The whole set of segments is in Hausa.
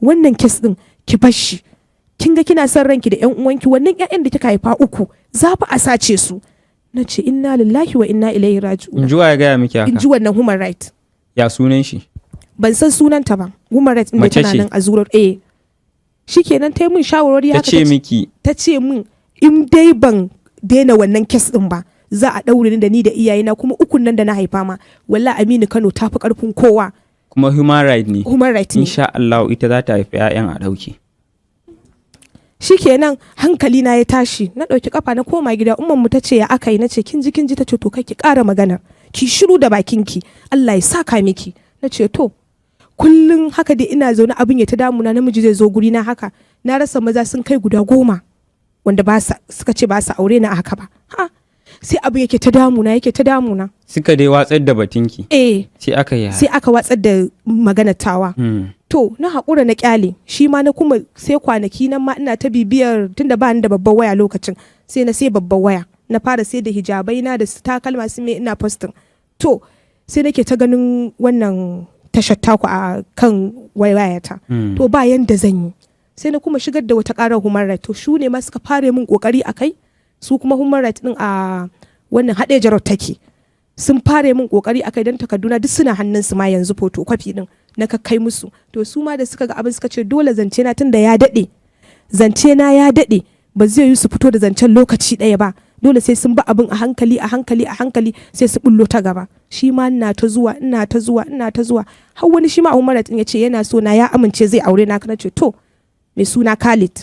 Wannan case din ki bar shi. Kin ga kina son ranki da yan uwanki, wannan ƴaƴan da kika haifa uku za fa a sace su. Na ce, "Inna lillahi wa inna ilaihi raji'un." In ji wa ya gaya miki In haka? ji wannan human right. Ya sunan shi? Ban san sunanta ba. Human right inda Mace tana ce? nan a zurar. Eh, shikenan, ta yi min shawarwari Ta haka. ce miki? Ta ce min in dai ban daina wannan case din ba, za a ɗaure ni da ni da iyayena, kuma ukun nan da na haifa ma, wallahi Aminu Kano ta fi karfin kowa. Kuma human right ne? Human right ne. Insha Allah ita za ta haifi 'ya'yan a ɗauke. Shikenan, hankali na ya tashi, na ɗauki kafa na koma gida. Umman mu ta ce, "Ya aka yi?" Na ce, "Kin ji, kin ji." Ta ce, "To, kai ki ƙara maganar, ki shiru da bakinki, Allah ya saka miki." Na ce, "To." Kullum haka dai ina zaune, abin ya ta damuna. Namiji zai zo guri na haka, na rasa maza sun kai guda 10 wanda ba sa suka ce ba su aure na a haka ba. Ha, sai abin yake ta damuna, yake ta damuna. Suka dai watsar da batunki? Eh. Sai aka yi? Sai aka watsar da maganar tawa. To, na haƙura na ƙyale shi ma. Na kuma sai kwanaki nan ma ina ta bibiyar, tunda ba ni da babbar waya lokacin, sai na sai babbar waya, na fara sai da hijabai na da su takalma su me, ina posting. To, sai nake ta ganin wannan tashar taku a kan wayata. To, ba yanda zan yi, sai na kuma shigar da wata ƙarar human right. To, su ne ma suka fara min ƙoƙari a kai. Su kuma human right din a wannan Haɗe Road take. Sun fara min kokari akai, don takarduna duk suna hannunsu ma yanzu, photocopy din na kakkai musu. To, su ma da suka ga abin, suka ce dole zance na, tunda ya daɗe, zance na ya daɗe, ba zai yi su fito da zancen lokaci ɗaya ba. Dole sai sun bi abin a hankali, a hankali, a hankali, sai su bullo ta gaba. Shi ma ina ta zuwa, ina ta zuwa, ina ta zuwa, har wani shi ma a Umar ya ce yana so na, ya amince zai aure na. Kana ce, to, mai suna Khalid.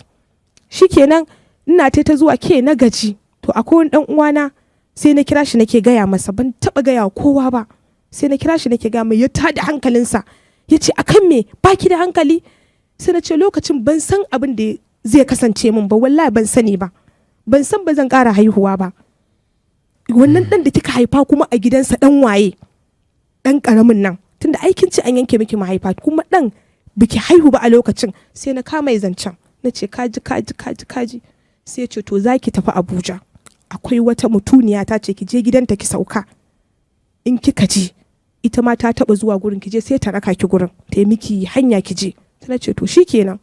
Shikenan, ina ta zuwa ke, na gaji. To, akwai wani dan uwana, sai na kira shi nake gaya masa. Ban taba gaya wa kowa ba, sai na kira shi nake gaya mai. Ya tada hankalinsa, ya ce, "Akan me baki da hankali?" Sai na ce, "Lokacin ban san abin da zai kasance min ba, wallahi ban sani ba, ban san ba zan ƙara haihuwa ba. Wannan ɗan da kika haifa kuma a gidansa, ɗan waye? Ɗan ƙaramin nan, tunda aikin ci an yanke miki mahaifa, kuma ɗan biki haihu ba a lokacin." Sai na kama zancen, na ce, "Kaji, kaji, kaji, kaji." Sai ya ce, "To, za ki tafi Abuja, akwai wata mutuniya, ta ce ki je gidanta ki sauka. In kika je, ita ma ta taba zuwa gurin, ki je, sai ta raka ki gurin, ta yi miki hanya ki je." Sai na ce, "To, shikenan."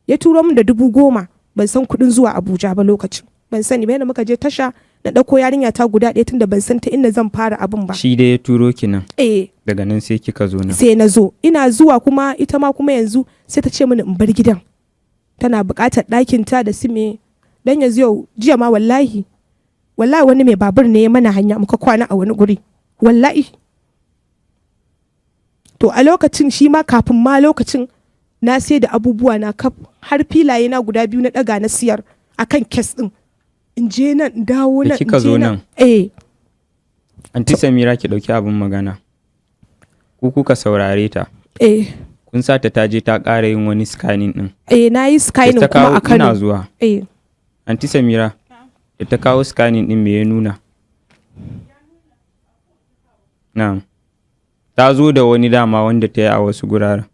Ya turo min da 10,000. Ban san kuɗin zuwa Abuja ba lokacin, ban sani ba. Yadda muka je tasha, na ɗauko yarinya ta guda ɗaya, tunda ban san ta inda zan fara abin ba. Shi dai ya turo ki nan? Eh. Daga nan sai kika zo nan? Sai na zo. Ina zuwa kuma, ita ma kuma yanzu sai ta ce mini in bar gidan, tana buƙatar ɗakin ta da su me. Dan yanzu yau, jiya ma, wallahi wallahi, wani mai babur ne ya mana hanya muka kwana a wani guri, wallahi. To, a lokacin shi ma, kafin ma lokacin, na sai da abubuwa na kaf, har filaye na guda biyu na ɗaga na siyar akan case ɗin, in je nan in dawo Da nan in kika je zo nan. nan? Eh. Anti Samira, ki ɗauki abin magana. Ku kuka saurare ta? Eh. Kun sa ta ta je ta ƙara yin wani scanning ɗin? Eh, na yi Da scanning ta kuma kawo a ina Kano. zuwa. Eh. Anti Samira, da ta kawo scanning ɗin, me ya nuna? Na'am. Ta zo da wani dama wanda ta yi a wasu guraren.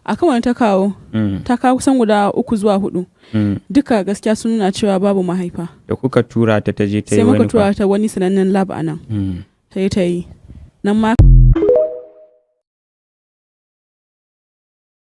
Akan wani ta kawo, ta kawo kusan guda uku zuwa hudu. Duka gaskiya sun nuna cewa babu mahaifa. Da kuka tura ta ta je ta Sai yi muka wani tura fa. ta wani sanannen lab a nan. Ta yi, ta yi nan ma.